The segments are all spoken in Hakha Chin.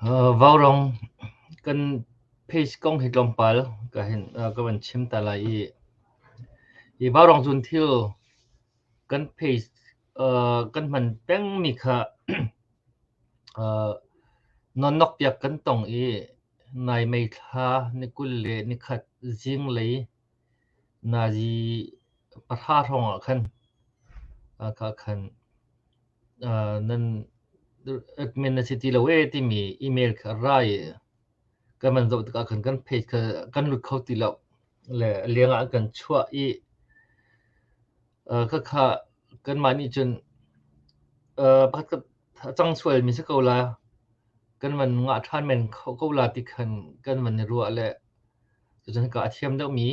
Vaurawng kan page kong hi tlawmpal ka hin ka van chim ta lai i hi vaurawng cun thil kan page kan hman pengmi kha nawnnok piak kan tong i nai May thla ni 21 zinglei nazi 9 hrawng ah khan kha khan nan admin na si ti lo ee timi email kha a ra i kan van zoh tikah khan kan page kha kan lut kho ti lo le a leng ah an kan chuah i khakha kanmah nih cun pakhat a cang sualmi si ko la, kan van ngah ṭhan men kho ko la ti khan kan van i ruah le cucun hika a thiam deuhmi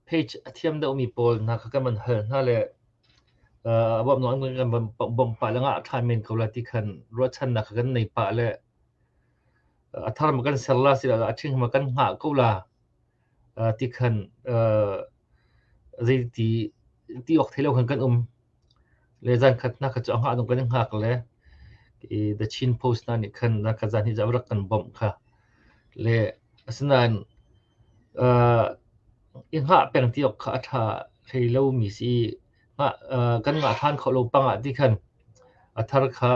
page a thiam deuhmi pawl hna kha kan van hal hna le a bawmhnak an kan van bawmh pah le ngah ṭhan men ko la ti khan ruahchannak kha kan nei pah le a thar ma kan ser la siloah a ṭhing ma kan hngah ko la ti khan zeiti ti awk thei lo khan kan um. Le zankhat hna kha cu a hngah dong kan i hngak le i The Chin Post hna nih khan zankhat zan hi cu rak kan bawmh kha. Le asinain i hngah peng ti awk kha a ṭha hlei lomi si i hngah kan ngah ṭhan khawh lo pang ah ti khan a thar kha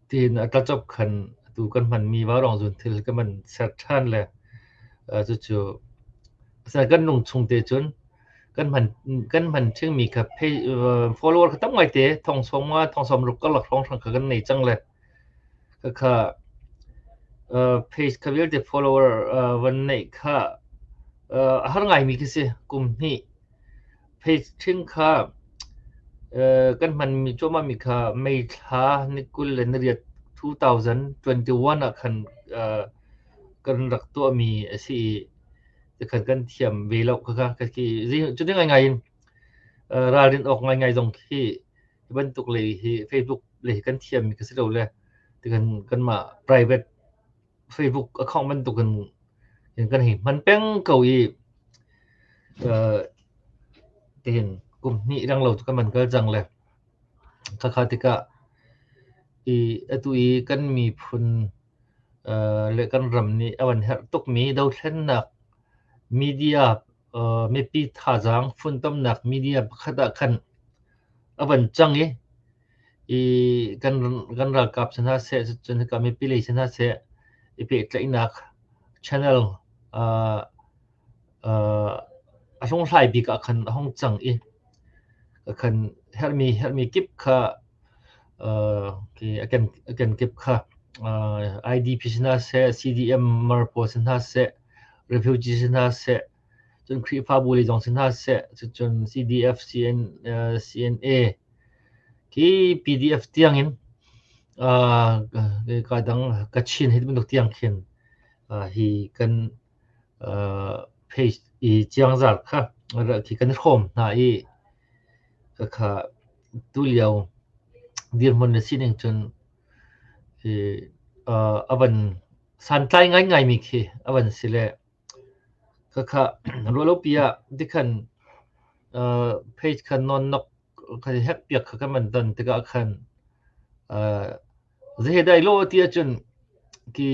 tiin a tlacop khan atu kan hmanmi vaurawng zun thil kan van ser ṭhan le cucu asinain kan lungchung te cun kan hman kan hman ṭhingmi kha follower kha tam ngaite thong sawm nga thong sawm ruk karlak hrawnghrang kha kan nei cang le khakha page kha vialte follower van neih kha a har ngaimi khi si. Kum hnih page ṭhing kha kan hmanmi cuahmahmi kha May thla ni 28 2021 ah khan kan rak tuahmi a si i tikhan kan thiam ve lo khakha cuti ngaingai in ralrin awk ngaingai zong khi hi bantuk lei hi Facebook lei hi kan thiammi kha si lo le tikhan kanmah private Facebook account bantuk in kan hei hman peng ko i tihin kum hnih reng lo cu kan van kal cang le khakha tikah i atu i kan miphun le kan ram nih a van herh tukmi dothlennak media mipi thazaang funtomnak media pakhat ah khan a van cang i kan kan ralkap si hna seh, cun hika mipi lei si hna seh, i pehtlaihnak channel a hlunghlai bik ah khan a hung cang i khan herhmi herhmi kip kha a ken a kenkip kha IDP si hna seh, CDM mar pawl si hna seh, refugee si hna seh, cun Khrihfabu lei zong si hna seh, cucun CDF, CN, CNA khi PDF tiangin ka dang Kachin hi bantuk tiang khin hi kan page i ciangzar kha khi kan i hrawm hna i khakha tulio dirhmun na sining cun hi a van santlai ngaingaimi khi a van si le khakha ruahlopi ah tikhan page kha nawnnok kha hack piak kha kan van ton tikah khan zei he dah i lawh ti ahcun ki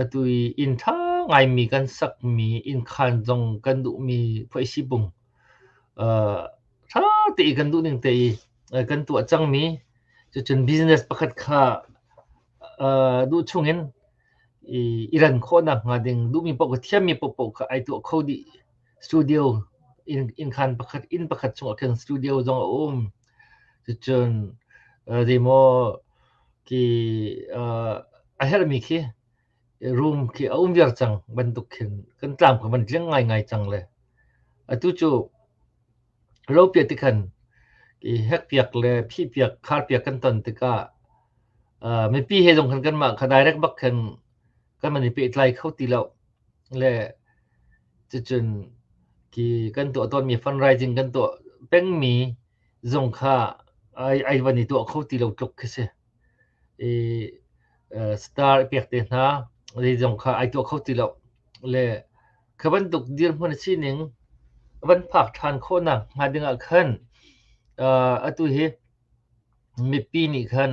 atu i inn ṭha ngaimi kan sakmi innkhaan zong kan duhmi phuaisipung ṭha te i kan duhning te i kan tuah cangmi cucun business pakhat kha duh chungin i ran khawhnak hnga ding duhmi paoh kha thiammi paohpaoh kha ai tuah kho dih. Studio innkhaan pakhat inn pakhat chungah khin studio zong a um. Cucun zeimaw khi a herhmi khi room khi a um viar cang bantuk khin kan tlam kha van tling ngaingai cang le atu cu lopiah tikhan i hekpiak le phihpiak kharpiak kan ton tikah mipi he zong khan kanmah kha direct bak khan kan van i pehtlai kho ti lo le cucun khi kan tuah tawnmi fundraising kan tuah pengmi zong kha ai van i tuah kho ti lo tluk khi si. I star i pek te hna zeizong kha ai tuah kho ti lo le kha bantuk dirhmun a sining van phak ṭhan khawhnak hnga ding ah khan atu hi mipi nih khan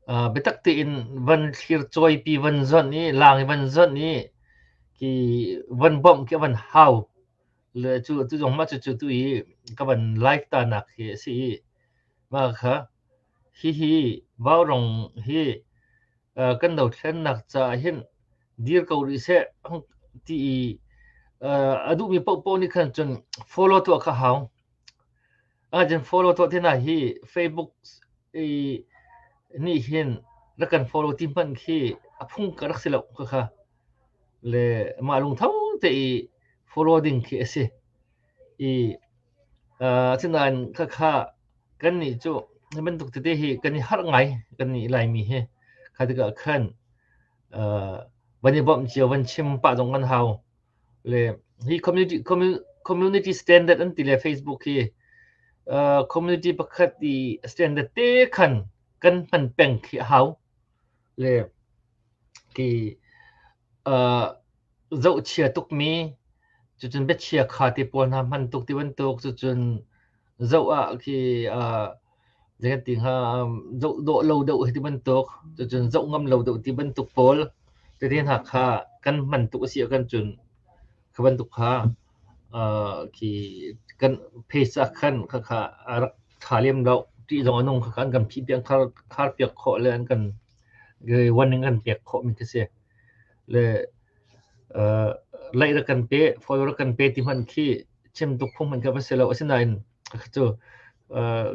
Biatak tein van thlir cawipi van zonh i laang i van zonh i khi van bawmh khi a van hau. Le cu tu zong mah cucu tu i ka van live ta nak hi a si i mah kha hihi vaurawng hi kan dothlennak caah hin dir ko rih seh ti i a duhmi paohpaoh nih khan cun follow tuah kha hau. Ahcun follow tuah te hna hi Facebook i nih hin rak kan follow ti hmanh khi a phung ka rak si lo khakha. Le mah lungtho te i follow ding khi a si. I asinain khakha kannih cu hi bantuk tete hi kan i harh ngai kannih Laimi hi. Kha tikah khan van i bawmh cio van chim pah zong kan hau. Le hi community standard an ti le Facebook hi community pakhat i standard te khan kan hman peng khi a hau. Le ki zohchia tukmi cucun biachia kha te pawl hna hman tuk ti bantuk cucun zoh ah khi zei kan ti hnga zoh dawh lo deuh hi ti bantuk cucun zoh ngam lo deuh ti bantuk pawl tete hna kha kan hman tuk a si ahkhan cun kha bantuk kha khi kan page ah khan khakha a rak ṭha lem lo. Ṭih zong a nung khakha an kan phih piak khar piak khawh le an kan warning an pek khawhmi khi si. Le like rak kan pe, follow rak kan pe ti hmanh khi chim tuk phung hmanh khi a va si lo. Asinain cu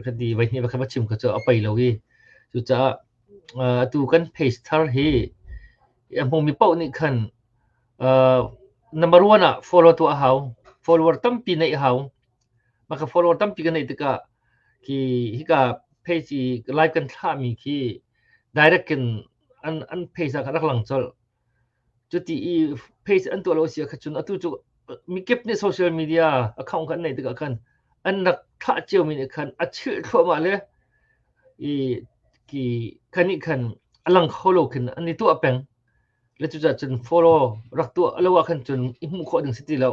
ka ti voi hnih va chim kha cu a pei lo i cucaah atu kan page thar hi a hmumi paoh nih khan number one ah follow tuah a hau. Follower tampi neih a hau. Mah ka follower tampi ka neih tikah khi hika page i live kan thlahmi khi direct in an page ah khan rak lang colh. Cuti i page an tuah lo a si ahkhan cun atu cu mikip nih social media account kha an neih tikah khan an rak thlah ciomi nih khan a chilh thluahmah le i ki kha nih khan a lang kho lo khin an i tuah peng. Le cucaah cun follow rak tuah lo ahkhan cun i hmuh khawh ding si ti lo.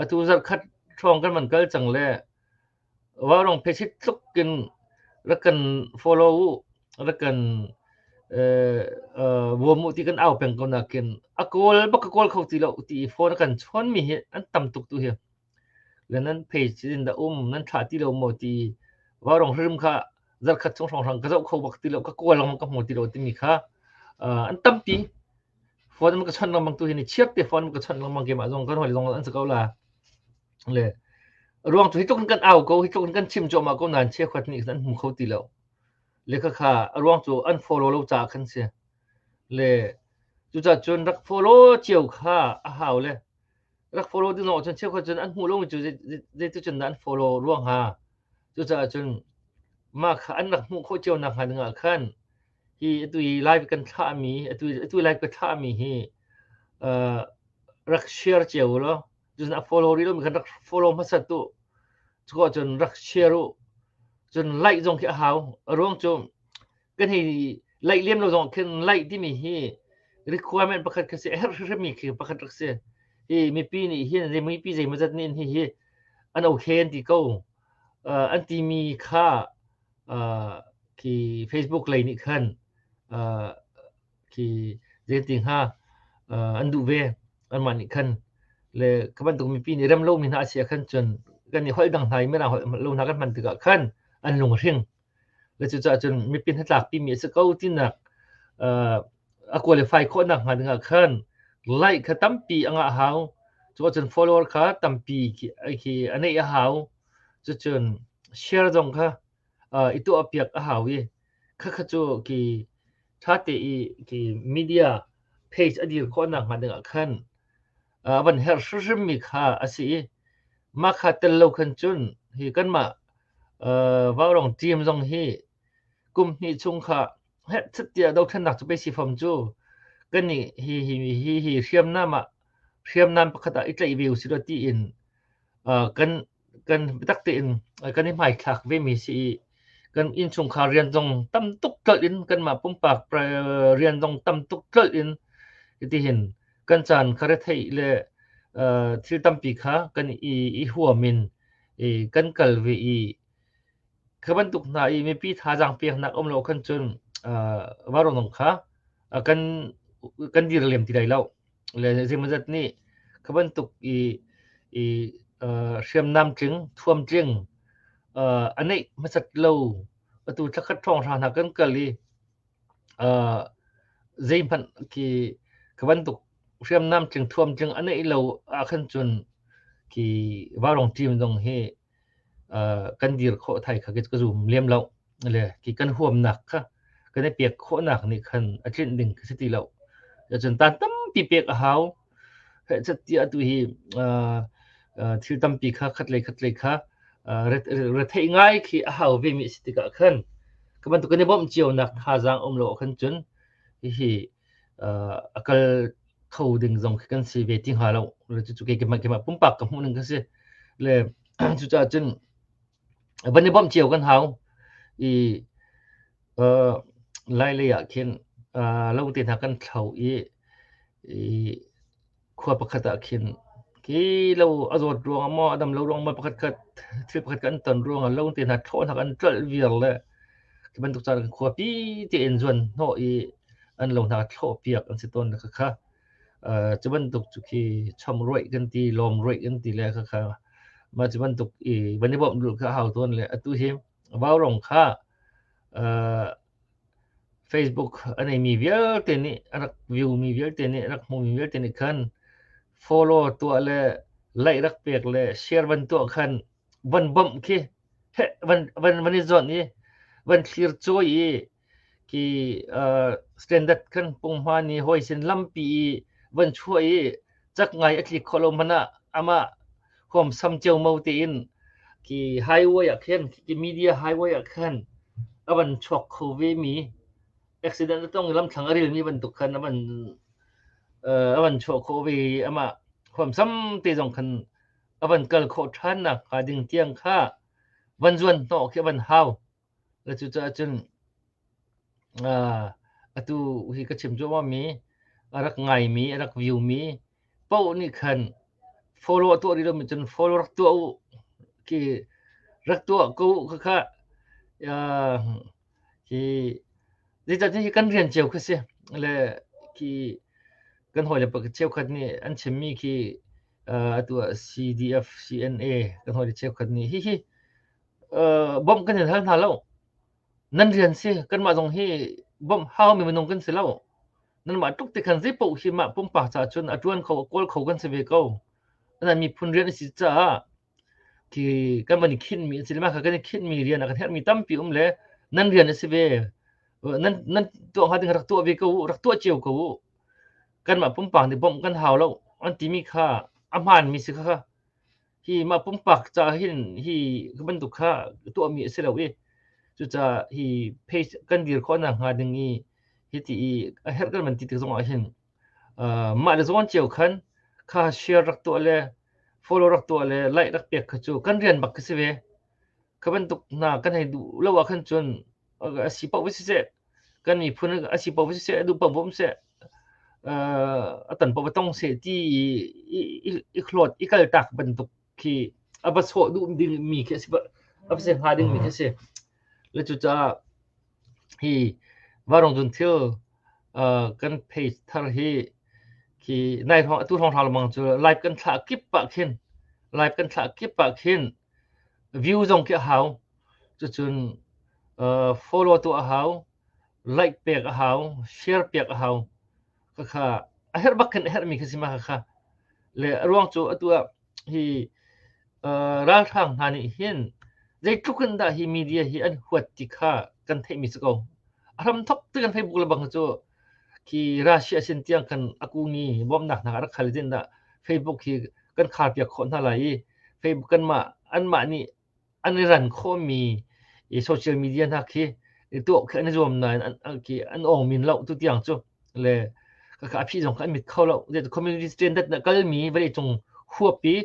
Atu zarhkhat hrawng kan van kal cang le Vaurawng pheisit tluk in rak kan follow u, rak kan vuam u ti kan au peng ko nakin a kawl bak ka kawl kho ti lo ti i phone a kan chawnmi hi an tam tuk tu hi. Le nan page in dah um, nan thlah ti lo maw ti vaurawng hrim kha zarkhat chung hrawnghrang ka zoh kho bak ti lo, ka kawl lengmang ka hmu ti lo timi kha an tampi. Phone an ka chawnh lengmang tu hi ni chiar te phone an ka chawnh lengmang keimah zong kan hawi zong an si ko la. Le ruang cu hi tluk in kan au ko, hi tluk in kan chim cuahmah ko nain cheukhat nih khan an hmu kho ti lo. Le khakha a ruang cu an follow lo caah khan si. Le cucaah cun rak follow cio kha a hau le rak follow ding zong cun cheukhat cun an hmuh lomi cu zeiticun dah an follow ruang hnga. Cucaah cun mah kha an rak hmuh khawh cio nakhnga dingah khan hi atu i live kan thlahmi atu i live ka thlahmi hi rak share cio u law cun a follow rih lomi khan rak follow hmasat u. Cuka cun rak share u. Cun like zong khi a hau. A ruang cu kan hei like lem lo zong khin like timi hi requirement pakhat khi si a herh hrimhrimmi khi pakhat rak si. Hi mipi nih hin zei mipi zeimawzat nih hi hi an okay an ti ko. An timi kha khi Facebook lei nih khan khi zeiti hnga an duh ve anmah nih khan le kha bantuk mipi nih rem lomi hna a si ah khan cun kan i holh dang hna i mirang holh lo hna kan hman tikah khan an lung a hring. Le cucaah cun mipi hnatlakpi mi a si ko tinak a qualify khawh nak hnga dingah khan like kha tampi a ngah hau. Cu ahcun follower kha tampi khi a neih a hau. Cucun share zong kha i tuahpiak a hau i khakha cu khi ṭhate i khi media page a dir khawh nakhnga dingah khan a van herh hrimhrimmi kha a si i mah kha tel lo khan cun hi kanmah vaurawng team zong hi kum hnih chung kha heh tiah dothlennak cu pei si fom cu kannih hi hi hi hi hriamnam ah hriamnam pakhat ah i tlaih ve usih law tiin kan kan biatak tein kan i hmaithlak vemi si i kan innchungkhar rian zong tam tuk tlolh in kanmah pumpak rian zong tam tuk tlolh in hitihin kan caan kha retheih le thil tampi kha kan i huam in kan kal ve i kha bantuk hna i mipi thazaang peknak um lo khan cun Vaurawng zong kha kan kan dir lem ti lai lo. Le zeimawzat nih kha bantuk i i hriamnam tling, thuam tling a neih hmasat lo atu thlakhat hrawnghrang hna kan kal i zeihmanh khi kha bantuk hriamnam tling, thuam tling a neih lo ahkhan cun khi vaurawng team zong hi kan dir khawh thai kha ka zum lem lo. Le khi kan huamnak kha kan i pek khawhnak nih khan a tlinh ding khi si ti lo. Cun tan tampi pek a hau. Hehchat tiah atu hi thil tampi kha khatlei khatlei kha retheih ngai khi a hau vemi a si tikah khan ka bantuk kan i bawmh cionak thazaang um lo ahkhan cun hihi a kal kho ding zong khi kan si ve ti hnga lo. Cucu keimah keimah pumpak ka hmuh ning ka si. Le cucaah cun van i bawmh cio kan hau. I Lailei ah khin lo te hna kan thlo i khua pakhat ah khin khi lo a zawt ruangah maw a dam lo ruangah maw pakhatkhat thil pakhat kan ton ruangah lo te hna thlawhnak an tlolh viar le khi bantuk caan khuapi tein zuan hnawh i an lo hna thlawh piak an si tawn le khakha. Cu bantuk cu khi chomhroih kan ti, lawmroih kan ti le khakha mah cu bantuk i van i bawmh dulh kha a hau tawn le atu hi vaurawng kha Facebook a neimi vialte nih a rak view mi vialte nih a rak hmumi vialte nih khan follow tuah le like rak pek le share van tuah khan van bawmh khi heh van van van i zawnh i van thlir cawi i khi standard kan punghma nih hawi sin lampi i van chuah i cak ngai a tlik khawh lo hmanh ah amah huamsam ceomo tein khi highway ah khin khi media highway ah khan a van chuak kho ve mi accident a tong i lamthlang a rilmi bantuk khan a van chuah khawh ve i amah huamsam te zong khan a van kal khawh ṭhan nak hnga ding tiang kha van zuan hnawh khi a van hau. Le cucaah cun atu hi ka chim cuahmahmi a rak ngaimi, a rak view-mi paoh nih khan follow a tuah rih lomi cun follow rak tuah u. Khi rak tuah ko u khakha. Hi zeicahtiah hi kan rian cio khi si. Le khi kan hawile pakhat cheukhat nih an chimmi khi atu ah CDF, CNA kan hawile cheukhat nih hihi bawmh kan in hal hna lo. Nan rian si. Kanmah zong hi bawmh haumi minung kan si lo. Nanmah tluk te khan zeipaoh hi mah pumpak caah cun a ṭuan kho, a kawl kho kan si ve ko. Nan miphun rian a si caah khi kan van i khinhmi an si le mah kha kan i khinhmi rian ah kan herhmi tampi um le nan rian a si ve. Nan, nan tuah hnga ding rak tuah ve ko u, rak tuah cio ko u. Kanmah pumpak nih bawmh kan hau lo an timi kha a hmaanmi si kha Hi mah pumpak caah hin hi bantuk kha tuahmi a si lo i cucaah hi page kan dir khawh nakhnga ding i hiti i a herh kan van ti tik zongah hin mah le zawn cio khan kha share rak tuah le follow rak tuah le like rak pek kha cu kan rian bak khi si ve. Kha bantuk hna kan hei duh lo ah khan cun a si paoh va siseh kan miphun a si paoh va siseh a duh paoh va um seh a ton paoh va tong seh ti i i hlawt i kaltak bantuk khi a va sawh duh dingmi khi a si a va si hnga dingmi khi a si. Le cucaah hi Vaurawng Zun thil kan page thar hi khi nai hrawng atu hrawnghrang lengmang cu live kan thlah kip ah khin live kan thlah kip ah khin view zong khi a hau. Cucun follow tuah a hau, like pek a hau, share pek a hau. Khakha a herh bak khin a herhmi khi si ma khakha. Le a ruang cu atu ah hi ralhrang hna nih hin zeitluk in dah hi media hi an huat ti kha kan theihmi si ko. A hramthok ti kan Facebook le bang cu khi Russia sin tiang khan a kungi bawmhnak hna a rak hal zin dah Facebook hi kan khar piak khawh hna lai i Facebook kanmah anmah nih an i ran khawhmi i social media hna khi tuah khi an i zuam nain an khi an awng min lo tu tiang cu le khakha a phih zong kha an mit kho lo. Community standard na kalmi vawleicung huap i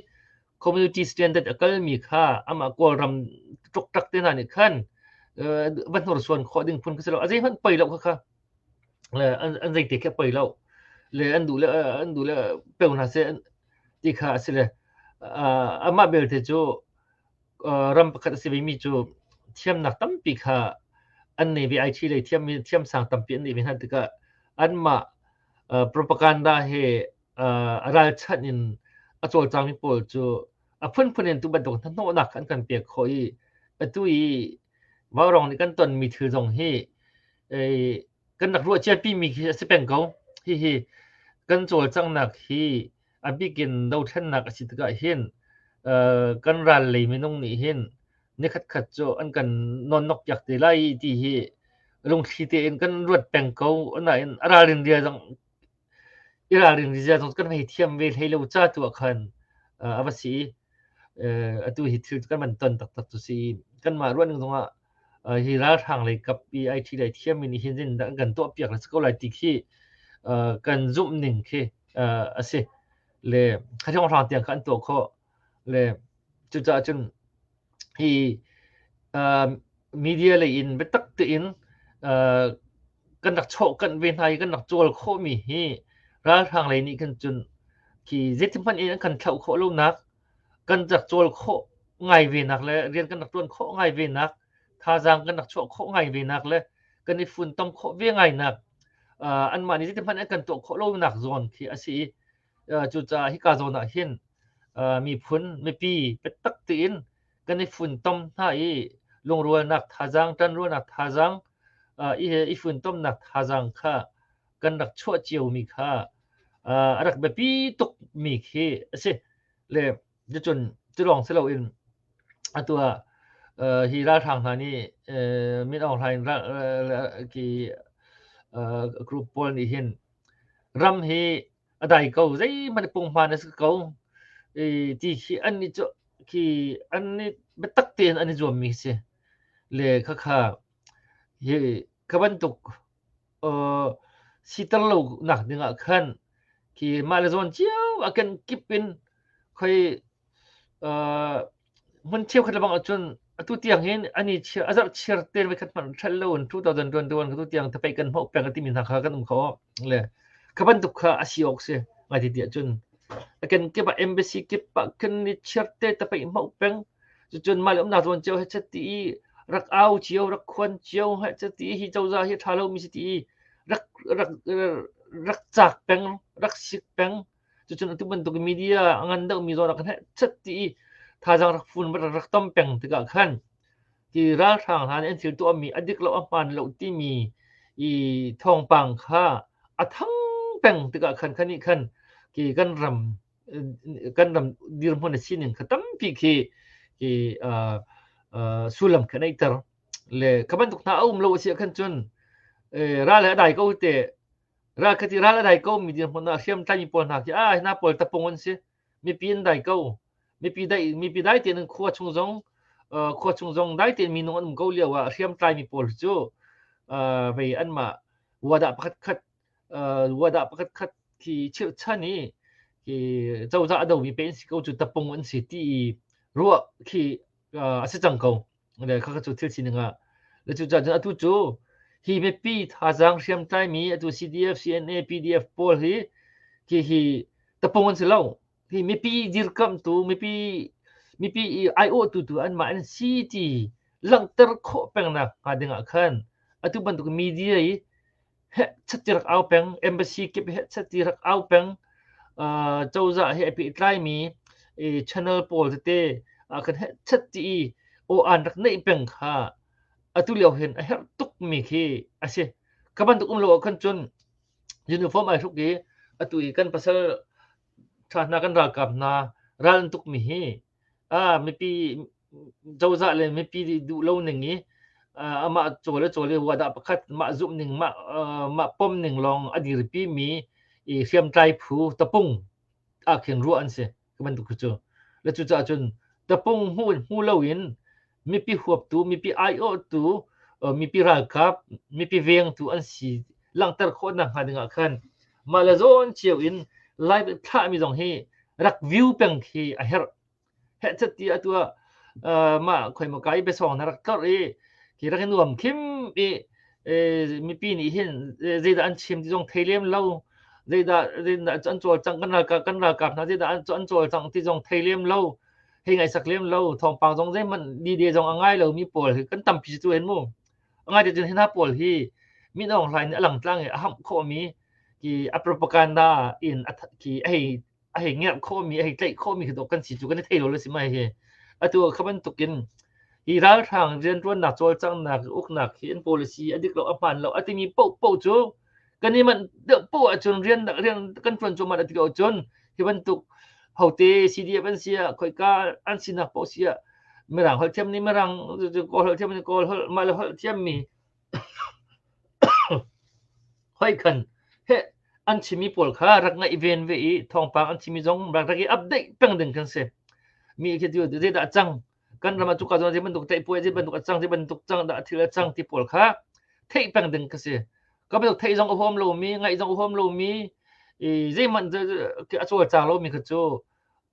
community standard a kalmi kha amah Kawlram ṭukṭak te hna nih khan va hnursuan khawh ding phun khi si lo. A zeihmanh poi lo khakha. Le an zeite khi a poi lo. Le an duh le an duh le peu hna seh ti kha a si le amah belte cu ram pakhat a si vemi cu thiamnak tampi kha an nei ve IT lei thiammi thiamsang tampi an neih ve hna tikah anmah propaganda he a ralchanh in a cawlcangmi pawl cu a phunphun in tu bantuk hnahnawhnak an kan pek khawh i atu i vaurawng nih kan tonmi thil zong hi kan rak ruah ciapimi khi a si peng ko. Hihi kan cawlcanghnak hi a bik in dothlennak a si tikah hin kan ral lei minung nih hin nikhat khat cu an kan nawnnok piak te lai ti hi lungthli tein kan ruat peng ko. Nain a ralrin ria zong i ralrin zia zong kan hei thiam ve hlei lo ca tu ah khan a va si i atu hi thil kan van ton taktak cu si i kanmah ruahning zongah hi ralhrang lei kap i IT lei thiammi nih hin zeitindah an kan tuahpiak le si ko lai ti khi kan zumh ning khi a si. Le hrawnghrang tiang kha an tuah khawh. Le cucaah cun hi media lei in biatak tein kan rak chawhkanh ve hna i kan rak cawl khawhmi hi ralhrang lei nih khan cun khi zeitihmanh in an kan thlauh khawh lonak kan rak cawl khawh ngai venak le rian kan rak ṭuan khawh ngai venak, thazaang kan rak chuah khawh ngai venak le kan i funtom khawh ve ngainak anmah nih zeitihmanh an kan tuah khawh lonak zawn khi a si i cucaah hika zawn ah hin miphun mipi biatak tein kan i funtom hna i lungrualnak thazaang, ṭanrualnak thazaang, i funtomnak thazaang kha kan rak chuah ciomi kha a rak biapi tukmi khi a si. Le cucun cu lawng si loin atu ah hi ralhrang hna nih Min Aung Hlaing khi group pawl nih hin ram hi a dai ko zeihmanh punghman a si ko ti khi an nih cu khi an nih biatak tein an i zuammi si. Le khakha hi kha bantuk siter lo nak ding ah khan khi mah le zawn cio a kenkip in khoi hmun cheukhat lebang ahcun atu tiang hin ani chia a zarh chiar te voikhat hmanh ṭhal lo in 2021 atu tiang thapei kan hmoh peng a timi hna kha kan um kho le kha bantuk kha a si awk si ngai ti tiah cun a kenkip ah embassy kip ah khin ni chiar te tapei hmoh peng Cucun mah le umnak zawn cio hechet ti i rak au cio, rak khuan cio hechet ti i hi cozah hi a ṭha lomi si ti i rak rak rak caak peng, rak sik peng. Cucun atu bantuk media a ngan deuhmi zawn ah khan hechet ti i thazaang rak fun rak tom peng tikah khan ti ralhrang hna nih an thil tuahmi a dik lo a hmaan lo timi i thawngpang kha a thang peng tikah khan khan nih khan ki kan ram kan ram dirhmun a sining kha tampi khi khi sullam kha neihter le kha bantuk hna a um lo a si ahkhan cun ral he a dai ko te ral kha ti ral a dai ko mi dirhmun ah hriamtlai mi pawl hna khi a hna pawl tapung an si mipi an dai ko mipi dai mipi dai tein khua chung zong khua chung zong dai tein minung an um ko lio ah hriamtlai mi pawl cu vei anmah wadah pakhat khat wadah pakhat khat khi chirhchan i khi cozah a domi pe an si ko cu tapung an si ti i ruah khi a si cang ko. Le khakha cu thil sining ah. Le cucaah cun atu cu hi mipi thazaang hriamtlaimi atu CDF, CNA, PDF pawl hi khi hi tapung an si lo. Hi mipi dirkamhtu, mipi mipi i aiawhtu tu anmah an si ti langhter khawh pengnak hnga ding ah khan atu bantuk media i hehchat ti rak au peng, embassy kip hehchat ti rak au peng, cozah he a pehtlaimi channel pawl tete kan hehchat ti i aw-aan rak neih peng kha atu lio hin a herh tukmi khi a si. Kha bantuk um lo ahkhan cun uniform ai hruk i atu i kan pasal ṭha hna kan ralkap hna ral an tukmi hi mipi cozah le mipi duh lo ning i amah cawl le cawl i wadah pakhat mah zumh ning mah mah pom ning lawng a dirpi mi i hriamtlai phu tapung ah khin ruah an si ka bantuk khi cu le cucaah cun tapung hmu hmu loin mipi huaptu mipi aiawhtu mipi ralkap mipi vengtu an si langhter khawhnak hnga dingah khan mah le zawn cio in live thlahmi zong hi rak view peng khi a herh. Hehchat ti atu ah mah khoi ka i biasawng na rak tlorh i khi rak i nuam khim i mipi nih hin zeidah an chim ti zong thei lem lo zeidah zeidah an cawlcang kan ralkap kan ralkap hna zeidah an an cawlcang ti zong thei lem lo hei ngaisak lem lo thawngpang zong zeihmanh dide zong a ngai lomi pawl hi kan tampi cu hen mu. A ngai te cun hi hna pawl hi Min Aung Hlaing nih a langtlang i a hamh khawhmi ki a propaganda in a ki a hei a hei ngerh khawhmi a hei tlaih khawhmi khi dawh kan si cu kan i thei lo le si mai hi. Atu kha bantukin hi ralhrang rianṭuannak cawlcanghnak uknak hi an policy a dik lo a hmaan lo a timi paohpaoh cu kan i manh deuh paoh ahcun rian rian kan ṭuan cuahmah ti lo ahcun hi bantuk hote CDF an si ah khoika an sinak paoh si ah Mirang holh thiam nih Mirang Kawl holh thiam nih Kawl holh mah le holh thiammi hoi khan heh an chimmi pawl kha rak ngaihven ve i thawngpang an chimmi zong rak rak i update peng ding kan si. Mi khi cu zeidah a cang kan ram ah cuka zawn zei bantuk tlaihpuai zei bantuk a cang zei bantuk cang dah thil a cang ti pawl kha theih peng ding ka si. Ka bantuk theih zong a huam lomi ngaih zong a huam lomi i zeihmanh a cawlcang lomi kha cu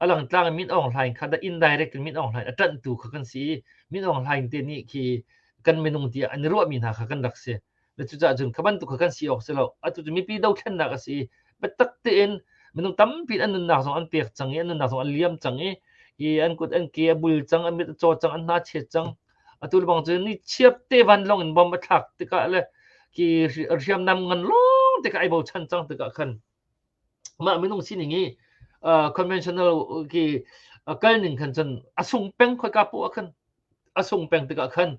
a langtlang in Min Aung Hlaing kha the indirect in Min Aung Hlaing a ṭanhtu kha kan si i Min Aung Hlaing te nih khi kan minung tiah an i ruahmi hna kha kan rak si. Le cucaah cun kha bantuk kha kan si awk si lo. Atu cu mipi dothlennak a si i biatak tein minung tampi an nunnak zong an pek cang i an nunnak zong an liam cang i i an kut an ke a bul cang, an mit a caw cang, an hna chet cang. Atu le bang cu ni chiap te vanlawng in bomb a thlak tikah le khi hriamnam ngan lawng te kha ai bochan cang tikah khan mah minung sining i conventional khi kal ning khan cun a sung peng khoika poah khan a sung peng tikah khan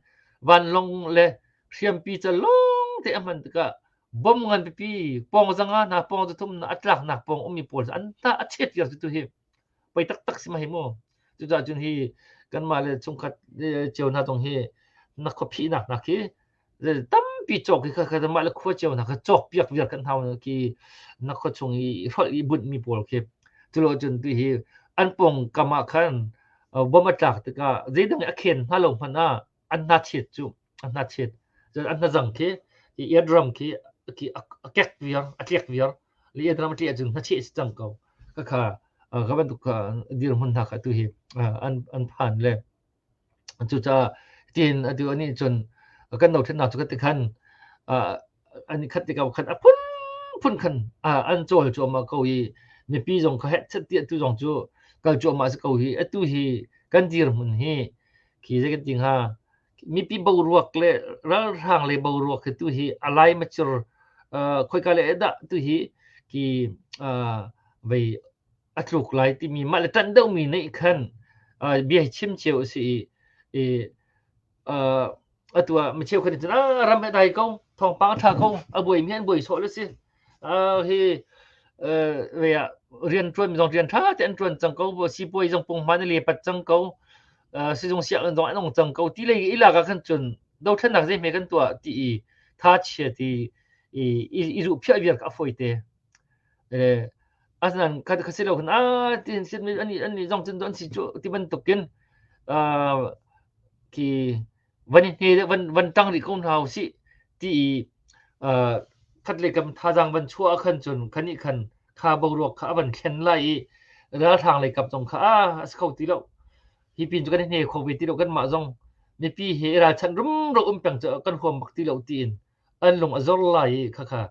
vanlawng le hriampi ca lawng te a hman tikah bom ngan pipi pawng zanga hna pawng zathum hna a tlaknak pawng ummi pawl an hna a chet viar cu tu hi pei taktak si ma hi mu. Cucaah cun hi kanmah le chungkhat cio hna zong hi na khuaphihnak hna khi tampi cawk hi kha mah le khua cio hna kha cawk piak viar kan hau khi na khua chung i hrolh i bunhmi pawl khi. Culo cun tu hi an pawngkam ah khan bom a tlak tikah zeidang i a khen hna lo hmanh ah an hna chet cu an hna chet. Cun an hnazang khi eardrum khi khi a kek viar a tlek viar. Le eardrum a tleh ahcun hnacheh si cang ko. Khakha kha bantuk kha dirhmun hna kha tu hi an an phan le cucaah tiin atu anih cun kan dothlennak cu kati khan an i khat tikah khan a phunphun khan an cawl cuahmah ko i mipi zong kha heh tiah tu zong cu kal cuahmah si ko hi. Atu hi kan dirhmun hi khi zei kan ti hnga mipi boruak le ralhrang le boruak hi tu hi a lai macir khoika le dah tu hi ki vei a tluk lai timi mah le ṭanh deuhmi nih khan bia hi chim cio a si i atu ah mi cheukhat nih cun ram he dai ko thawngpang a ṭha ko a buaimi an buai sawh le si hi vei ah rian ṭuan mi zong rian ṭha te an ṭuan cang ko sipuai zong punghman i lepat cang ko sizung sianginn zong an ong cang ko ti lei i lak ah khan cun dothlennak zeihme kan tuah ti i tha chia ti i i zuhphiah viar kha a fawi te. Asinain kha kha si lo khan tin ani ani zong cun an si cu ti bantukin khi van i hne van van ṭang rih ko hna usih ti i khat le kam thazaang van chuah ah khan cun kha nih khan kha boruak kha a van thlen lai i ralhrang lei kap zong kha a si kho ti lo. Hi pin cu kan i hne kho ve ti lo kanmah zong mipi he i ralchanh rumro um peng cu kan huam bak ti lo tiin an lung a zor lai i khakha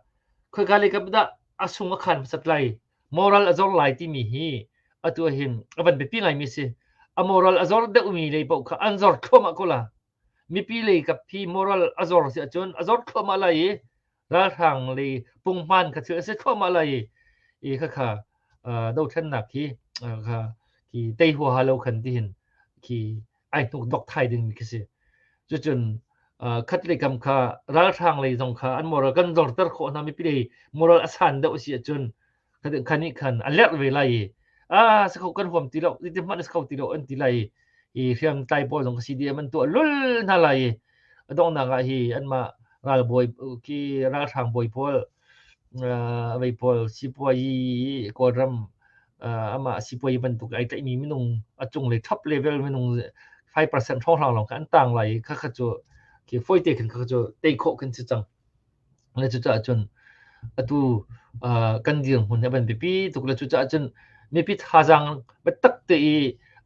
khoika lei kap dah a sung a khan hmasat lai moral a zor lai timi hi atu ahhin a van biapi ngaimi si. A moral a zor deuhmi lei paoh kha an zor thluahmah ko la. Mipi lei kap hi moral a zor si ahcun a zor thluahmah lai i ralhrang lei punghman kha thil a si thluahmah lai i i khakha dothlennak hi kha khi tei huaha lo khan tihin khi ai hnukdok thai dingmi khi si. Cucun khat lei kam kha ralhrang lei zong kha an moral kan zorter khawh hna mipi lei moral a san deuh a si ahcun kha nih khan a lerh ve lai i a si kho kan huam ti lo ti hmanh a si kho ti lo an ti lai i hriamtlai pawl zong CDM an tuah lul hna lai i a donghnak ah hi anmah ralbawi khi ralhrang bawi pawl vei pawl sipuayi Kawlram amah sipuayi bantuk ai tlaihmi minung a cunglei top level minung 5% hrawnghrang lawng kha an tang lai i khakha cu khi fawite khin khakha cu tei khawh kan si cang. Le cucaah cun atu kan dirhmun hi a van biapi tuk le cucaah cun mipi thazaang biatak te i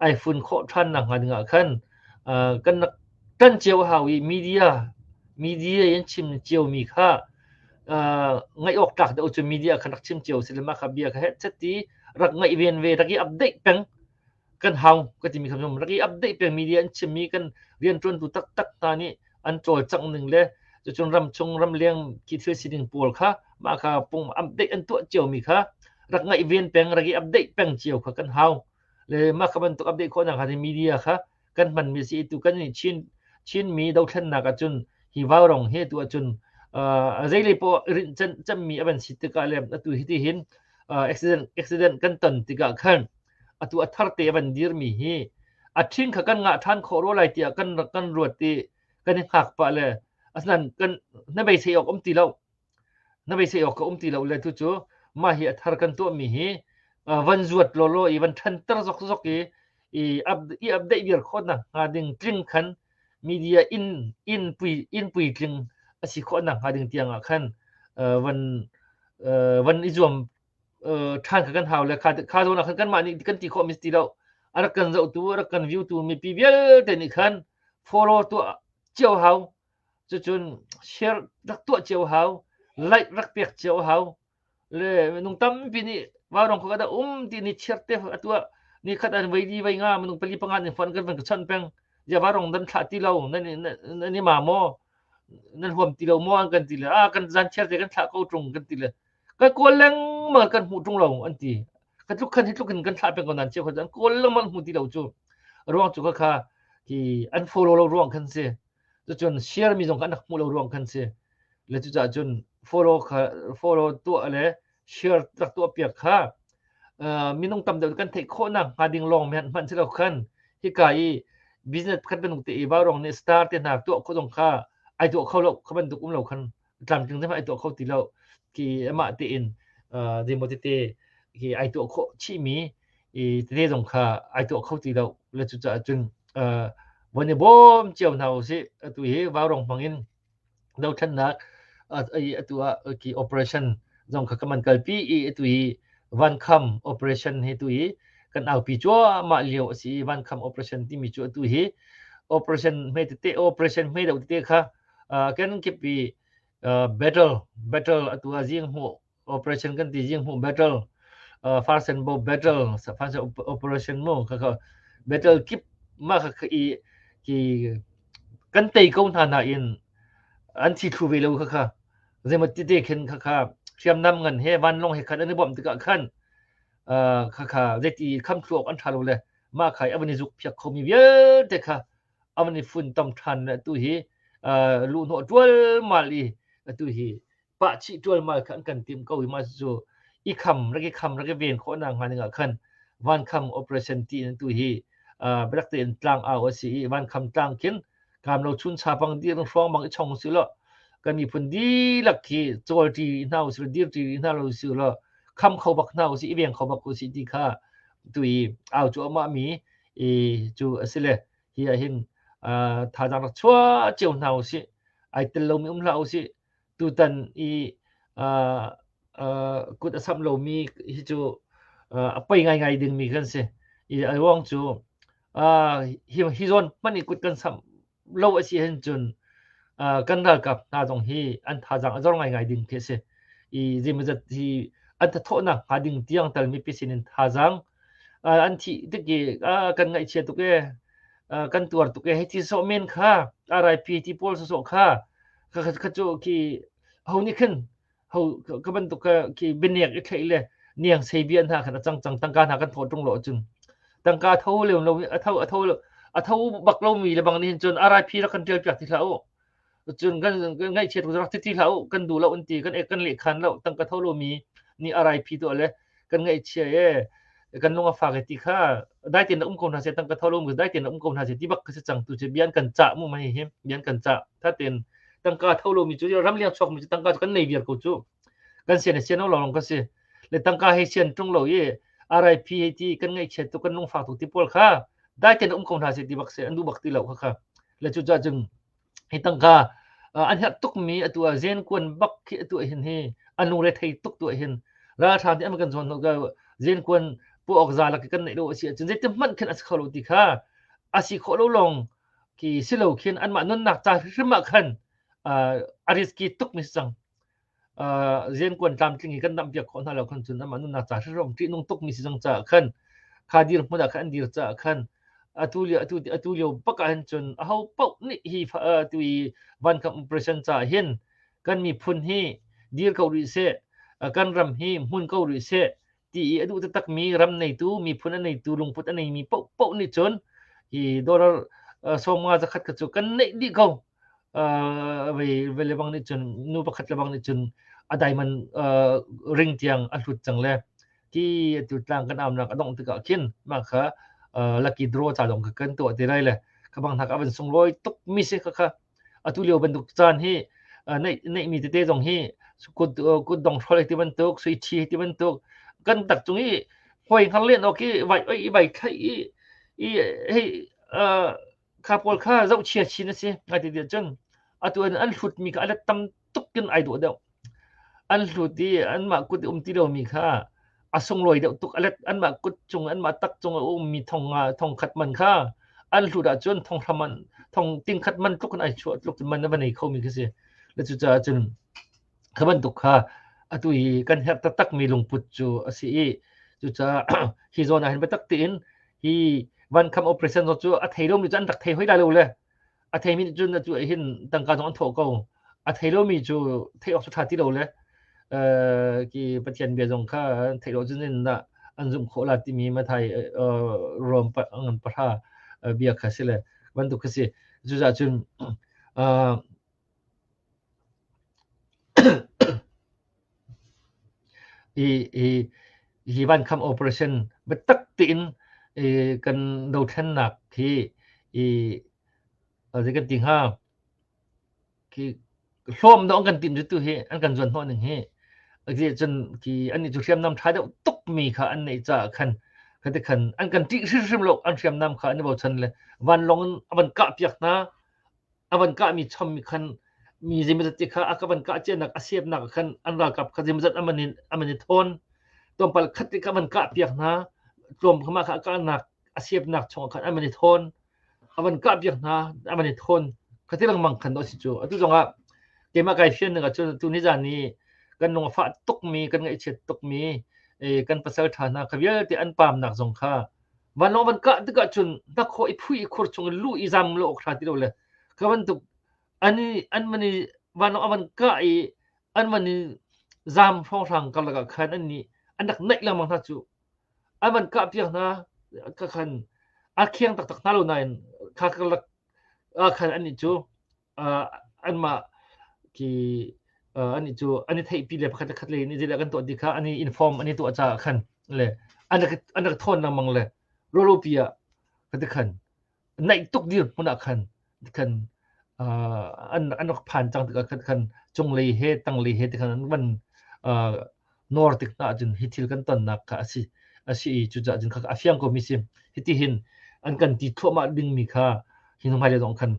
ai fun khawh ṭhan nakhnga dingah khan kan rak ṭan cio a hau i media media in chim ciomi kha ngaih awk tlak deuh cu media khan rak chim cio si le mah kha bia kha heh ti rak ngaih ven ve rak i update peng kan hau ka timi kha rak i update peng media an chimmi kan rianṭuantu taktak hna nih an cawlcangh ning le Cucun ramchung ramleng khi thil sining pawl kha mah kha pung update an tuah ciomi kha rak ngaihven peng, rak i update peng cio kha kan hau. Le mah kha bantuk update khawhnak hnga media kha kan hmanmi si tu kan nih Chinmi dothlennak ahcun hi vaurong he tu ahcun zeilei poah rinh cemmi a van si tikah le atu hiti hin accident kan ton tikah khan atu a tharte a van dirmi hi a ṭhing kha kan ngah ṭhan khawh rua lai tiah kan ruat i kan i hngak pah le asinain kan hnabei awk um ti lo. Na beisei awk ka um ti lo le tucu mah hi a thar kan tuahmi hi van zuat lawlaw i van ṭhanter zokzok i i update viar khawhnak hnga ding tling khan media inn puitling a si khawhnak hnga ding tiang ah khan van van i zuam ṭhan kha kan hau le kha zawn ah khan kanmah nih kan ti khawhmi si ti lo. A rak kan zohtu, a rak kan view tu mipi vialte nih khan follow tuah cio hau. Cucun share rak tuah cio hau, like rak pek cio hau. Le minung tampi nih vaurawng khua dah um ti ni chiar te atu ah ni khat an voi li voi nga minung pali panga nih phone kan van ka chawnh peng. Zia vaurawng nan thlah ti lo, nan i ma maw? Nan huam ti lo maw an kan ti le ah kan zan chiar te kan thlah ko ṭung kan ti le kan kawl lengmang kan hmuh ṭung lo an ti. Ka tluk khan hi tluk in kan thlah peng ko nan chia kho an kawl lengmang hmu ti lo cu. Ruang cu kha khi an follow lo ruang khan si. Cucun share mi zong kha an rak hmuh lo ruang khan si. Le cucaah cun follow kha follow tuah le share rak tuah piak kha minung tam deuh kan theih khawhnak hnga ding lawng men hmanh si lo khan hika i business pakhat bantuk te i vaurawng nih star te hna tuah khawh zong kha ai tuah kho lo kha bantuk um lo khan tlamtling te ai tuah kho ti lo khi amah tein zeimaw tete khi ai tuah khawh chihmi i tete zong kha ai tuah kho ti lo. Le cucaah cun von i bawm cio hna usih. Atu hi vaurong hmang in dothlennak atu ah ki operation zong kha kan kalpi i atu hi vankham operation hi tu hi kan aupi cuahmah lio a si. Vankham operation timi cu atu hi operation hme tete operation hme deuh tete kha kan kip i battle atu ah zing hmuh operation kan ti zing hmuh battle farsen bo battle farsen operation mu kha kha battle kip ma kha i ki kan tei ko hna na in an thi thlu ve lo kha kha zeimaw tete khin kha kha hriamnam ngan he vanlawng he khan an i bawmh tikah khan kha kha zeiti kham thlu awk an ṭha lo le mah kha a van i zuk phiak khomi vialte kha a van i funtom ṭhan le atu hi luhhnawh ṭualmal i atu hi pah chih ṭualmal kha an kan timh ko i mah cu i kham rak i kham rak i ven khawhnak hnga dingah khan vankham operation ti in atu hi biatak tein tlang au a si i vankham tlang khin kaam lo chun cha pang dir hruang bang i chong si law kan miphun dihlak khi cawl ṭi hna usih dir ṭi hna lo usih law kham kho bak hna usih i veng kho bak usih ti kha tu i au cuahmah mi i cu a si le hi ah hin thazaang rak chuah cio hna usih. Ai tel lomi um hlah usih. Tutan i kut a samh lomi hi cu a poi ngaingai dingmi kan si. I a ruang cu hi zawn hmanh i kut kan samh lo a si hin cun kan ralkap hna zong hi an thazaang a zor ngaingai ding khi a si. I zeimawzat hi an thathawhnak hnga ding tiang tal mipi sinin thazaang an thih tik i kan ngaihchia tuk ee, kan tuar tuk ee, hei ti sawh men kha RIP ti pawl sawsawh kha kha cu khi ho nih khin ho ka bantuk khi bianek i thlaih le niang sei bia hna khan a cang cang. Tangka hna kan thawh ṭung lo ahcun tangka tho lem lo a tho a tho a tho bak lomi le bang nih hin cun RIP rak kan ṭial piak ti hlah u, cun kan ngaihchiat rak ti ti hlah u, kan duh lo an ti, kan kan lehkhan lo. Tangka tho lomi nih RIP tuah le kan ngaihchia e kan lung a fak e ti kha dai tein um ko hna seh, tangka tho lo dai tein um ko hna seh ti bak ka si cang. Tu cu bian kan cah mu mai hi bian kan cah tha tein tangka tho lomi cu ramleng chuak mi cu tangka cu kan nei viar ko cu kan sian sian lo lawng ka si le tangka he sian ṭung lo i RIP hei ti kan ngaihchiat tuk kan lungfak tuk ti pawl kha dai tein um ko hna seh ti bak si an duh bak ti lo kha kha le cu cun hi tangka an herh tukmi atu ah zen kuan bak khi atu ah hin hi an lungre thei tuk tu ah hin ralhrang nih an kan zawn zen kuan pu awk za lak kan neih lo a si ahcun zeitin hmanh khin a si kho lo ti kha a si khawh lo lawng khi si lo khin anmah nunnak ca hrimhrim ah khan a risky tuk mi si cang. Riankuan tlamtling hi kan dampiak khawh hna lo khan cun amah nunnak ca hrimhrim ṭihnung tukmi si cang caah khan kha dirhmun ah khan an dir caah khan. Atu lio atu atu lio bak ah hin cun aho paoh nih hi atu i vankam operation caah hin kan miphun hi dir ko rih seh, kan ram hi hmun ko rih seh ti i a duh taktakmi ram neitu, miphun a neitu, lungput a neimi paohpaoh nih cun hi dollar 50 zakhat kha cu kan neih dih ko. Vei le bang nih cun nu pakhat le bang nih cun a diamond ring tiang a hlut cang le khi atu tlang kan aunak a dongh tikah khin mah kha lucky draw ca zong kha kan tuah te lai le kha bang hna kha a van sunglawi tuk mi si kha kha atu lio bantuk caan hi neih mi tete zong hi kut kut dong hrol ti bantuk sui thi ti bantuk kan tak cung i hoi hngar len awk i vai oi i vai thlai i i hei kha pawl kha zohchia chin a si. Ngai ti cun atu in an hlut mi kha a let tam tuk in ai dawh deuh. An hlut i anmah kut i um ti lomi kha a sunglawi deuh tuk. A let anmah kut cung anmah tak cung a ummi thong nga thong khat man kha an hlut ahcun thong hram an thong ting khat man tluk in ai chuah tluk man a va nei khomi khi si. Le cucaah cun kha bantuk kha atu hi kan herh taktakmi lungput cu a si i cucaah hi zawn ah hin biatak tein hi vankham operation cu a thei lomi cu an rak thei hoi lai lo le a theimi nih cun atu hin tangka zong an thawh ko a thei lomi cu theih awk cu ṭha ti lo le ki Pathian bia zong kha theih lo cun in dah an zumh khawh la timi Mathai Rom ngan pahra bia kha si le bantuk kha si cucaah cun Hi vankham operation biatak tein kan dothlennak hi zei kan ti hnga khi hlawm dawh an kan timh cu tu hi an kan zuan hnawh ning hi cun khi annih cu hriamnam ṭha deuh tukmi kha an neih caah khan khati khan an kan ṭih hrimhrim lo an hriamnam kha an i bochan le vanlawng in a van kahpiak hna. A van kahmi chommi khan mi zeimawzat te kha a ka van kah cianak a sepnak ah khan an ralkap kha zeimawzat a man in a man i thawn. Tlawmpal khat te kha a van kah piak hna. Tlawm kha mah kha a kahnak a sepnak chungah khan a man i thawn. A van kah piak hna, a man i thawn. Kha ti lengmang khan dawh si cu. Atu zongah keimah kai fian ning ahcun tu nizan i kan lung a fah tukmi, kan ngaihchiat tukmi kan pasal ṭha hna kha vialte an paamnak zong kha Vanlawng van kah tikah cun hnakhaw i phui i khur chung in luh i zam lo awk hra ti lo le kha bantuk an i an van i vanlawng a van kah i an van i zam hrawnghrang karlak ah khan an nih an rak naih lengmang hna cu an van kah piak hna ka khan a khiang taktak hna lo nain kha karlak ah khan annih cu anmah khi annih cu an i theihpi le pakhat le khat lei nih zeidah kan tuah ti kha an i inform an i tuah caah khan le an rak an rak thawn lengmang le ruahlopi ah khati khan naih tuk dir hmun ah khan khan an an rak phan cang tikah khan khan cunglei he tanglei he ti khan an van nawr tik hna ahcun hi thil kan tonnak kha a si a si i cucaah cun kha a fiang komi si. Hiti hin an kan ti thluahmah dingmi kha hi hnu hmailei zong khan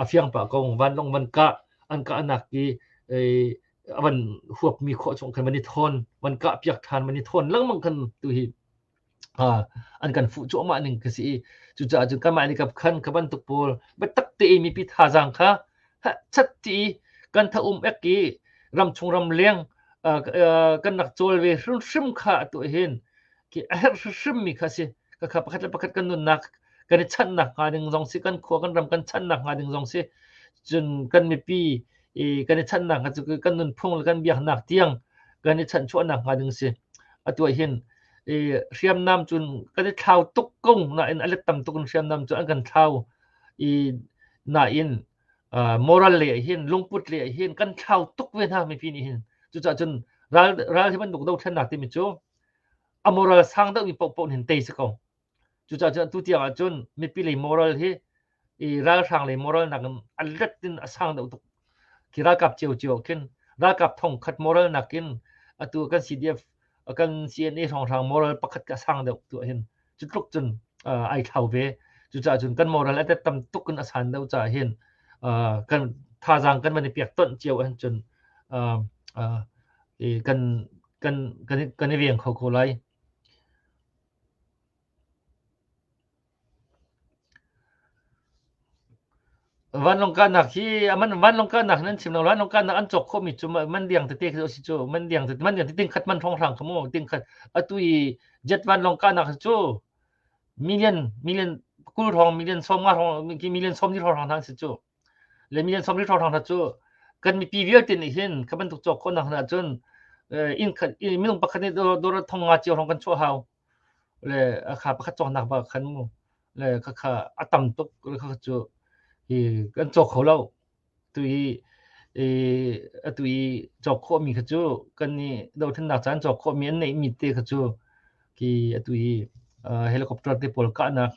a fiang pah ko. Vanlawng van kah an kahnak i a van huapmi khawh chung khan van i thawn van kah piak ṭhan van i thawn lengmang khan tu hi an kan fuh cuahmah ning ka si i cucaah cun kanmah nih khan kha bantuk pawl biatak tein mipi thazaang kha chat ti i kan tha um ek i ramchung ramleng kan rak cawl ve hrimhrim kha atu hin khi a herh hrimhrim mi kha si ka kha pakhat le pakhat kan nunnak kan i chanhnak hnga ding zong si kan khua kan ram kan chanhnak hnga ding zong si cun kan mipi i kan i chanhnak hnga cu kan nunphung le kan biaknak tiang kan i chanhchuahnak hnga ding si atu ah hin i hriamnam cun kan i thlau tuk ko nain a let tam tuk in hriamnam cu an kan thlau i nain moral lei ah hin lungput lei ah hin kan thlau tuk ve hna mipi nih hin cucaah cun ral ral hi bantuk dothlennak timi cu a moral sang deuhmi paohpaoh nih hin tei si ko. Cucaah cun atu tiang ahcun mipi lei moral hi i ralhrang lei moral nakin a let in a sang deuh tuk. Khi ralkap ciocio khin ralkap thongkhat moral nakin atu kan CDF kan CNA hrawnghrang moral pakhat ka sang deuh tu hin cu tluk cun ai thlau ve. Cucaah cun kan moral a tam tuk in a san deuh caah hin kan thazaang kan van i pek tonh cio ahhin cun kan kan kan kan i veng kho ko lai. Vanlawng kahnak hi a man vanlawng kahnak nan chim lo vanlawng kahnak an cawk khawhmi cu man liang tete khi a si cu man liang tete man liang ting khat man hrawnghrang kha mu ting khat atu i jet vanlawng kahnak cu million million 20 hrawng million 50 hrawng million 40 hrawng hna an si cu. Le million 40 hrawng hna cu kan mipi vialte nih hin kha bantuk cawk khawhnak hna cun inn khat minung pakhat nih dawr 500 cio hrawng kan chuah hau. Le kha pakhat cawknak bak khan mu. Le khakha a tam tuk le khakha cu hi kan cawk kho lo. Tu hi atu i cawk khawhmi kha cu kan nih dothlennak caan cawk khawhmi an neihmi te kha cu khi atu i helicopter te pawl kahnak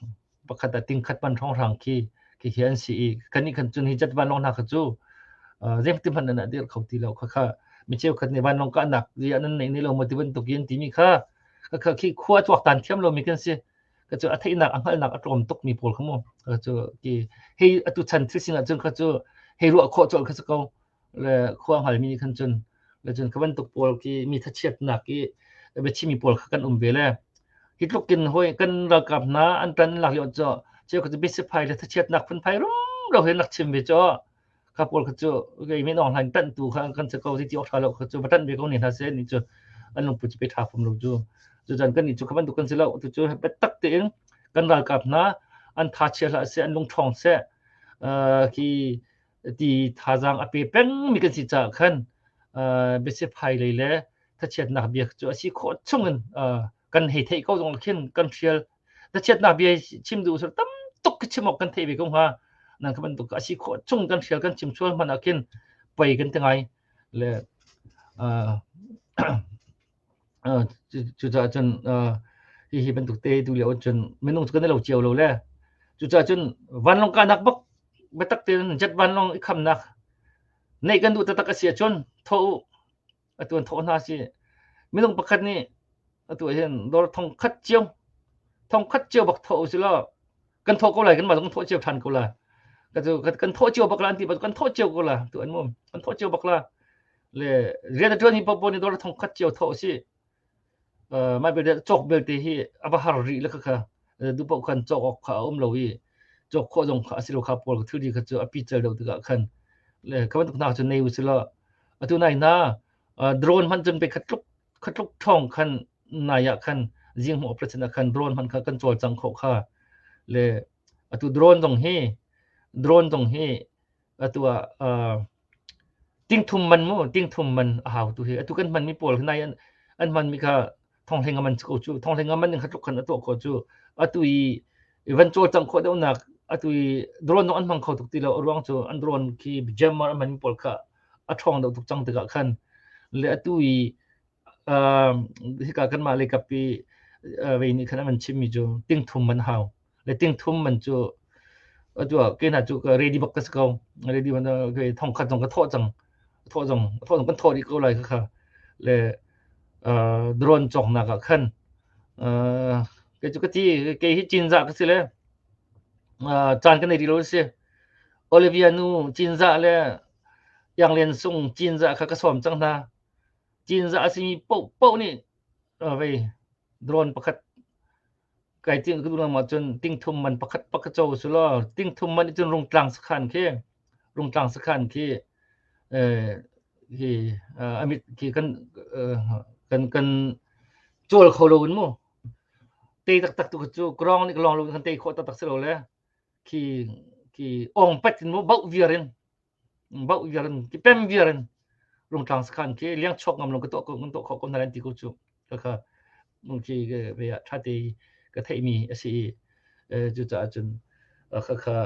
pakhat ah tingkhat man hrawnghrang khi khi an si i kannih khan cun hi jet vanlawng hna kha cu zeitin hmanh nan dir kho ti lo. Khakha mi cheukhat nih vanlawng kahnak ziah nan neih ne lo maw ti bantuk in timi kha khakha khi khua tuaktan thiam lomi kan si. Ka cu a theihnak a hngalhnak a tlawm tukmi pawl kha mu. Ka cu ki hei atu chan thil sining ahcun kha cu hei ruah khawh colh kha si ko. Le khua hngalmi nih khan cun le cun kha bantuk pawl khi mi thachiatnak i biachimmi pawl kha kan um ve le hi tluk in hawi kan ralkap hna an ṭan lak lio cu cheu kha cu biasiphai le thachiatnak phunphai rumro he rak chim ve cu kha pawl kha cu kei min Aung Hlaing ṭanhtu kha kan si ko ti awk ṭha lo kha cu va ṭanh ve ko ne hna seh ni cu an lungput cu pe ṭha fom lo cu. Cucan kan nih cu kha bantuk kan si lo. Cucu biatak tein kan ralkap hna an tha chia hlah seh, an lung ṭhawng seh, khi ti thazaang a pe pengmi kan si caah khan biasiphai lei le thachiatnak bia cu a si khawh chungin kan hei theih ko zong khin kan hrial. Thachiatnak bia chim duh usur tam tuk khi chim awk kan theih ve ko hnga. Nan kha bantuk a si khawh chung kan hrial kan chim sual hmanh ah khin pei kan ti ngai le cucaah cun hihi bantuk te tu lio cun minung cu kan i lo cio lo le cucaah cun vanlawng kahnak bak biatak tein jet vanlawng i khamnak neih kan duh taktak a si ahcun thawh u. Atu an thawh hna si. Minung pakhat nih atu hin dawr 1000 cio 1000 cio bak thawh u si law kan thawh ko lai, kanmah zong kan thawh cio ṭhan ko lai. Kan thawh cio bak la an ti kan thawh cio ko la tu an mum kan thawh cio bak la. Le rian a ṭuan hi paoh nih dawr 1000 cio thawh si. Mah belte cawk belte hi a va har rih le kha duh paoh khan cawk awk kha a um lo i cawk khawh zong kha a si lo. Kha pawl thilri kha cu a pical deuh tikah khan le kha bantuk hna cu nei u si law atu nai hna drone hmanh cun pe khat tluk khat tluk ṭhawng khan nai ah khan zinghmuh operation ah khan drone hmanh kha kan cawlcang khawh kha. Le atu drone zong hi drone zong hi atu ah tingthum man mu, tingthum man a hau tu hi. Atu kan hmanmi pawl nai an an hmanmi kha thonghlenga man ko cu thonghlenga man kha tluk khan a tuah khawh cu. Atu i van cawlcangh khawh deuhnak atu i drone zong an hmang kho tuk ti lo. A ruang cu an drone khi jammer a hmanmi pawl kha a ṭhawng deuh tuk cang tikah khan. Le atu i hika kanmah leikap i vei nih khan an van chimmi cu tingthum man hau. Le tingthum man cu atu ah ke hna cu ready bak ka si ko. Ready man 1000 zong ka thawh cang, thawh zong thawh zong kan thawh dih ko lai kha. Le drone cawknak ah khan kei cu ka ti kei hi Cinzah ka si le caan ka nei rih lo si. Olivia nu Cinzah le Iang Lian Sung Cinzah kha ka sawm cang hna. Cinzah a simi paohpaoh nih vei drone pakhat kai tin ka duh lengmang ahcun tingthum man pakhat pakhat co su law tingthum man cun Rungtlang sakhan khi Rungtlang sakhan khi hi amit khi kan kan kan cawl kho lo in mu. Te taktak tu cu krong nih long lo kan tei khawh taktak si lo le khi khi ong pet in mu bauh viar in bauh viar in ki pem viar in Rungtlang sakhan khi liang chuak ngam lo ka tuah ko kan tuah khawh ko hna lan ti ko cu. Khakha khi ve ah ṭha te ka theihmi a si i cucaah cun khakha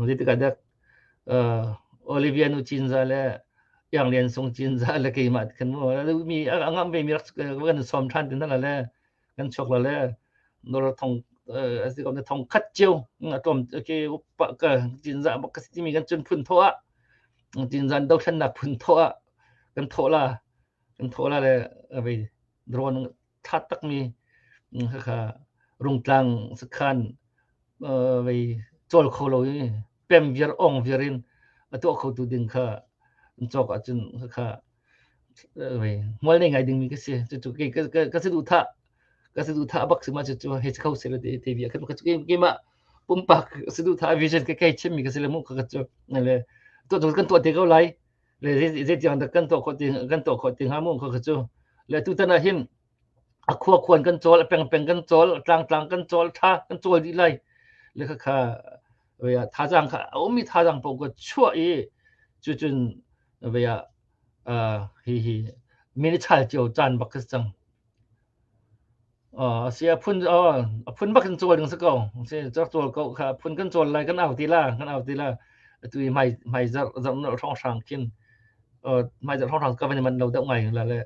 zeitikah dah Olivia nu Cinza le Iang Lian Sung Cinza le keimah khan mu mi a ngamh ve mi rak kan sawm ṭhan ti hna le kan chuak la le nor thong a si ko ne 1000 cio a tlawm ke upa ka Cinza bak ka si timi kan cun phun thawh ah Cinzan dothlennak phun thawh ah kan thawh la kan thawh la le vei drone tha takmi khakha Rungtlang sakhan vei cawl kho lo i pem viar ong viar in a tuah khotu ding kha an cawk ahcun khakha vei hmual nei ngai dingmi ka si. Cucu kei ka saduhthah ka saduhthah bak si ma. Cucu hei si kho seh te te bia kha keimah pumpak saduhthah vision ka kei chimmi ka si le mu kha cu le tuah kan tuah te ko lai le zeitiang dah kan tuah khawh ti kan tuah khawh ti hnga mu kha cu. Le tutan ah hin a khua khuan kan cawl, a peng peng kan cawl, a tlang tlang kan cawl, tha kan cawl dih lai. Le khakha thazaang kha a ummi thazaang paoh ka chuah i cucun hihi min i chal cio caan bak khi si cang. A si a phun bak in cawl ding si ko. Si rak cawl ko kha a phun kan cawl lai kan au ti la kan au ti la. Atu i hmai hmai zarh zarh nolh hrawnghrang khin hmai zarh hrawnghrang ka van i manh lo deuh ngai la le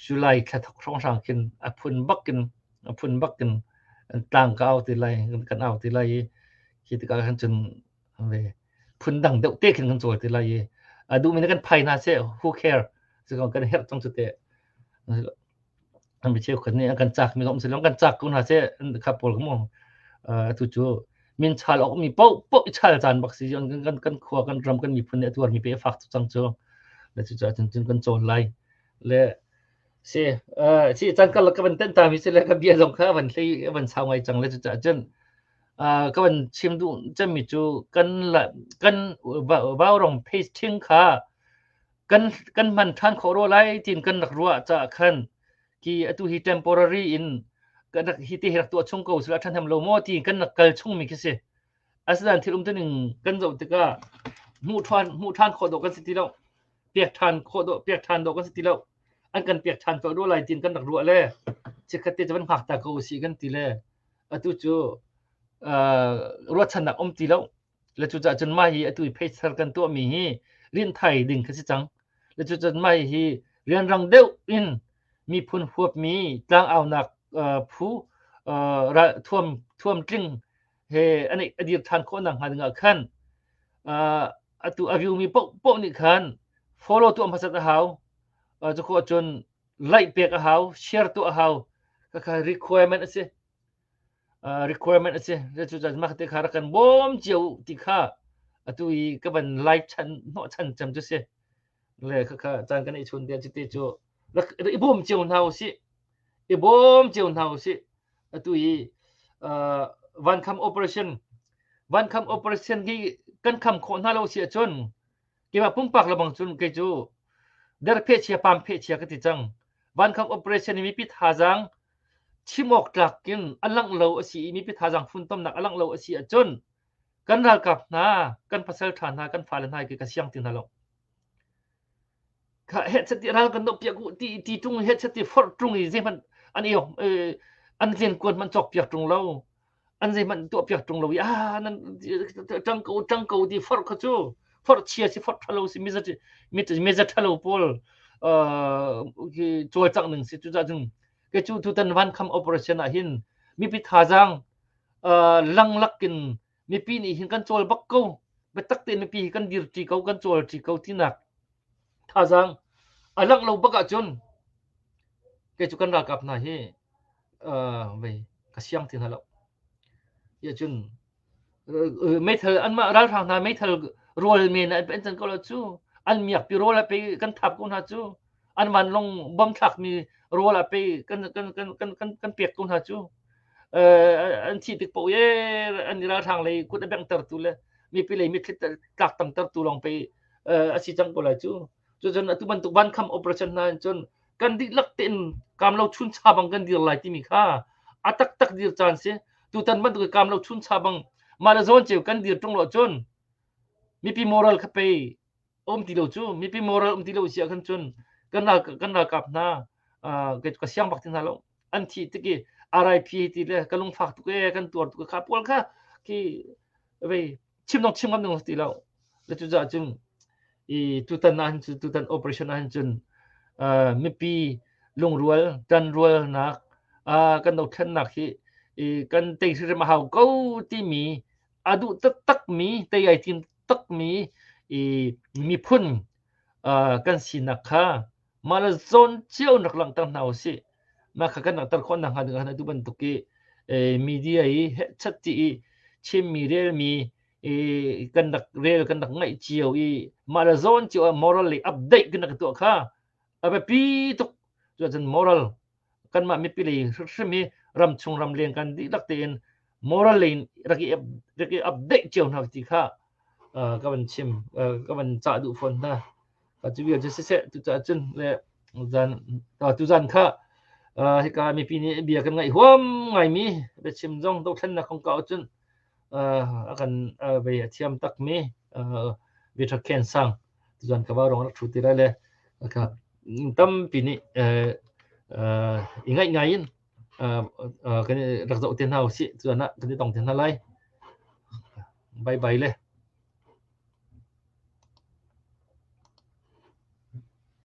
July thla thok hrawnghrang khin a phun bak in a phun bak in tlang ka au ti lai kan au ti lai i khi tikah khan cun ve phun dang deuh te khin kan cawl ti lai i a duhmi nih kan phai hna seh who care kan herh cang cu teh. Mi cheukhat nih an kan cak mi zong um si lo kan cak ko hna seh kha pawl mu atu cu min chal awk mi paoh paoh i chal caan bak si kan kan khua kan ram kan miphun nih a tuar mi pe a fak tuk cang cu le cucaah cun cun kan cawl lai le si si caan karlak ka van tenh ta mi si le ka bia zong kha van hlei van sau ngai cang le cucaah cun ka van chim duh cemmi cu kan kan vaurong page ṭhing kha kan kan hman ṭhan khawh rua lai tiin kan rak ruah caah khan khi atu hi temporary in kan rak hi te hi rak tuah chung ko sila ṭhahnem lo maw ti kan rak kal chungmi khi si. Asinain thil umtuning kan zoh tikah hmuh ṭhan hmuh ṭhan khawh dawh kan si ti lo. Pek ṭhan khawh dawh pek ṭhan dawh kan si ti lo. An kan pek ṭhan colh rua lai tiin kan rak ruah le chikkhat te cu van hngak ta ko usih kan ti le atu cu ruahchannak um ti lo. Le cucaah cun mah hi atu i page thar kan tuahmi hi rinhthai ding kha si cang. Le cucun mah hi rianrang deuh in miphun huapmi tlangaunak phu thuam thuamtling he an a dir ṭhan khawh nakhnga dingah khan atu a view mi paohpaoh nih khan follow tuah hmasat a hau. Cu cun like pek a hau, share tuah a hau. Khakha requirement a si. Requirement a si. Cucaah mah te kha rak kan bawm cio u ti kha atu i ka van live chan hnawh chan cem cu si. Le khakha caan kan i chun te cuti cu rak i bawm cio hna usih. I bawm cio hna usih. Atu i vankham operation vankham operation hi kan kham khawh hna lo si ahcun keimah pumpak lebang cun kei cu derphe chia pam phe chia ka ti cang. Vankham operation i mipi thazaang Chim awk tlak in a langh lo a si i mipi thazaang funtomnak a langh lo a si ahcun kan ralkap hna, kan pasalṭha hna, kan fale hna hi ka siang ti hna lo. Kha hehchet ti ral kan doh piak u ti ti ṭung hehchet ti forh ṭung i zeihmanh an i an riankuan hmanh cawk piak ṭung lo. An zeihmanh tuah piak ṭung lo i ah nan ṭang ko ṭang ko ti forh kha cu forh chia si forh ṭhalo si miza miza ṭhalo pawl cawlcangh ning si cucaah cun Kei cu tutan vankham operation ah hin mipi thazaang langlak in mipi nih hin kan cawl bak ko. Biatak tein mipi hi kan dirṭi ko, kan cawlṭi ko tinak thazaang a langh lo bak ahcun kei cu kan ralkap hna hi vei ka siang ti hna lo. Tiahcun Meithal anmah ralhrang hna meithal rawl men ah an can ko lo cu. An miakpi rawl ah pei kan thap ko hna cu. An vanlawng bomb thlakmi rawl ah pei kan kan kan kan kan kan pek ko hna cu. An thih tik paoh e an i ralhrang lei kut a benghtertu le mipi lei mitthli tlak tamtertu lawng pei a si cang ko lai cu. Cucun atu bantuk vankham operation hna in cun kan dihlak tein kamlo chuncha bang kan dir lai timi kha a taktak dir caan si. Tutan bantuk kamlo chuncha bang mah le zawn ceu kan dir ṭung lo cun mipi moral kha pei um ti lo cu mipi moral um ti lo si ah khan cun kan ral kan ralkap hna ka siang bak ti hna lo an thi tik i RIP ti le ka lungfak tuk e kan tuar tuk kha pawl kha khi vei chim dong chim ngam ding ti lo. Le cucaah cun i tutan ah hin cun tutan operation ah hin cun mipi lungrual ṭanrualnak kan dothlennak hi i kan tei hrimhrim a hau ko timi a duh taktakmi tei ai tim takmi i miphun kan sinak kha mah le zawn cio in rak langhter hna usih. Mah kha kan langhter khawh nakhnga ding ah atu bantuk i media i hehchat ti i chimmi relmi i kan rak rel kan rak ngaih cio i mah le zawn cio ah moral lei update kan rak tuah kha a biapi tuk. Cuahcun moral kanmah mipi lei hrimhrim hi ramchung ramleng kan dihlak tein moral lei in rak i rak i update cio hna ti kha ka van chim ka van cah duh fawn hna. Cu vial cu siseh tucaah cun le zan tuzan kha Hika mipi nih bia kan ngaih huam ngaimi biachim zong dothlennak kongkau ahcun a kan vei a thiam takmi Victor Khen Sang tuzuan ka va rong rak ṭhu ti lai le tampi nih i ngaih ngai in kan rak zoh te hna usih. Tuzuan ah kan i tong te hna lai. Bye bye le.